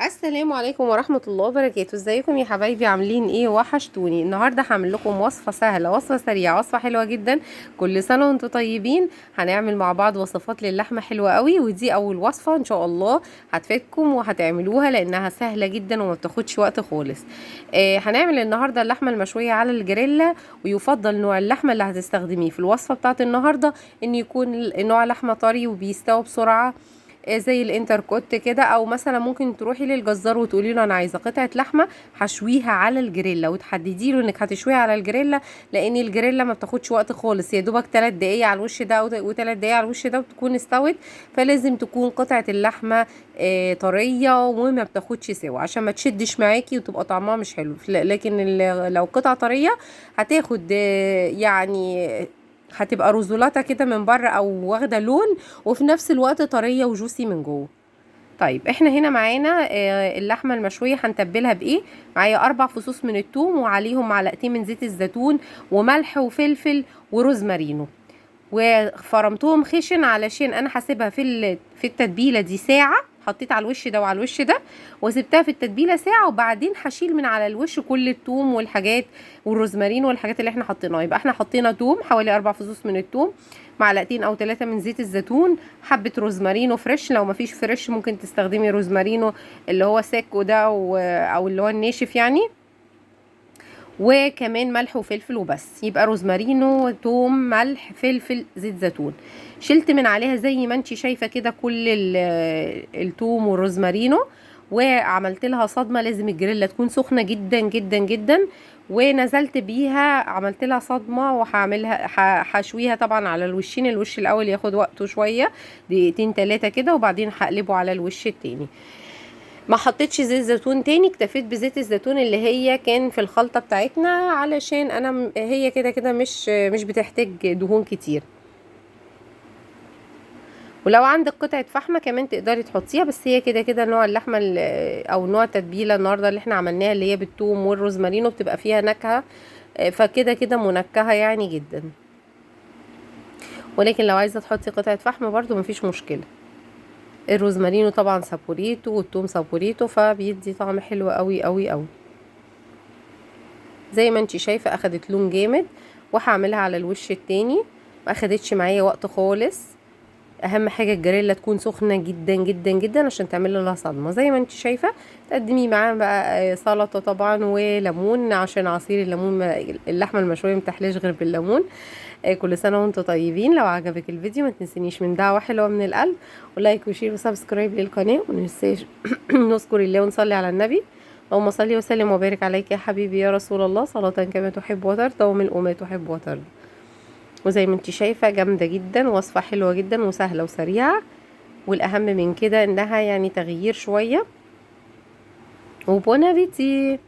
السلام عليكم ورحمة الله وبركاته. ازيكم يا حبايبي؟ عاملين ايه؟ وحشتوني. النهاردة هعمل لكم وصفة سهلة، وصفة سريعة، وصفة حلوة جدا. كل سنة وانتم طيبين. هنعمل مع بعض وصفات للحمة حلوة قوي، ودي اول وصفة ان شاء الله هتفيدكم وهتعملوها لانها سهلة جدا وما بتاخدش وقت خالص. هنعمل النهاردة اللحمة المشوية على الجريلا، ويفضل نوع اللحمة اللي هتستخدميه في الوصفة بتاعت النهاردة ان يكون نوع لحمة طري وبيستوي بسرعة زي الانتركوت كده، او مثلا ممكن تروحي للجزار وتقولي له انا عايزه قطعه لحمه هشويها على الجريلا، وتحددي له انك هتشويها على الجريلا، لان الجريلا ما بتاخدش وقت خالص، يا دوبك 3 دقايق على الوش ده و3 دقايق على الوش ده وتكون استوت. فلازم تكون قطعه اللحمة طرية وما بتاخدش سوا عشان ما تشدش معاكي وتبقى طعمها مش حلو. لكن لو قطعه طرية هتاخد يعني هتبقى رزولاته كده من بره او واخده لون، وفي نفس الوقت طرية وجوسي من جوه. طيب احنا هنا معانا اللحمة المشويه هنتبلها بايه؟ معايا 4 فصوص من الثوم، وعليهم معلقتين من زيت الزيتون وملح وفلفل وروزمارينو، وفرمتهم خشن علشان انا هسيبها في التتبيله دي ساعة. حطيت على الوش ده وعلى الوش ده وسبتها في التتبيله ساعة، وبعدين هشيل من على الوش كل الثوم والحاجات والروزمارين والحاجات اللي احنا حطيناها. يبقى احنا حطينا ثوم حوالي 4 فصوص من الثوم، معلقتين او 3 من زيت الزيتون، حبه روزمارينو fresh، لو مفيش fresh ممكن تستخدمي روزمارينو اللي هو ساكو ده او اللي هو الناشف يعني، وكمان ملح وفلفل وبس. يبقى روزمارينو، توم، ملح، فلفل، زيت زيتون. شلت من عليها زي ما انت شايفه كده كل التوم والروزمارينو، وعملت لها صدمة. لازم الجريلا تكون سخنة جدا جدا جدا، ونزلت بيها عملت لها صدمة، وهعملها هشويها طبعا على الوشين. الوش الاول ياخد وقته شوية، دقيقتين 3 كده، وبعدين هقلبه على الوش التاني. ما حطيتش زيت زيتون تاني، اكتفيت بزيت الزيتون اللي هي كان في الخلطة بتاعتنا، علشان انا هي كده كده مش بتحتاج دهون كتير. ولو عندك قطعه فحمه كمان تقدري تحطيها، بس هي كده كده نوع اللحمة او نوع التتبيله النهارده اللي احنا عملناها اللي هي بالثوم والروزمارينو بتبقى فيها نكهة، فكده كده منكهه يعني جدا. ولكن لو عايزه تحطي قطعه فحم برده مفيش مشكلة. الروزمارينو طبعا سابوريتو والثوم سابوريتو، فبيدي طعم حلو قوي قوي قوي. زي ما انتي شايفه اخدت لون جامد، وهعملها على الوش التاني. ما اخدتش معايا وقت خالص. اهم حاجة الجريلا تكون سخنة جدا جدا جدا عشان تعمل لها صدمة. زي ما انت شايفه تقدمي معاها بقى سلطة طبعا وليمون، عشان عصير الليمون اللحمة المشويه ما بتحلاش غير بالليمون. كل سنة وانتم طيبين. لو عجبك الفيديو ما تنسينيش من دعوه حلوة من القلب، و like و share و subscribe للقناة، وما ننساش نذكر الله ونصلي على النبي. اللهم صل وسلم وبارك عليك يا حبيبي يا رسول الله، صلاة كما تحب وترضى وملء ما تحب وترضى. وزي ما انت شايفه جامدة جدا، وصفه حلوة جدا وسهلة وسريعة، والاهم من كده انها يعني تغيير شوية. و bon appétit.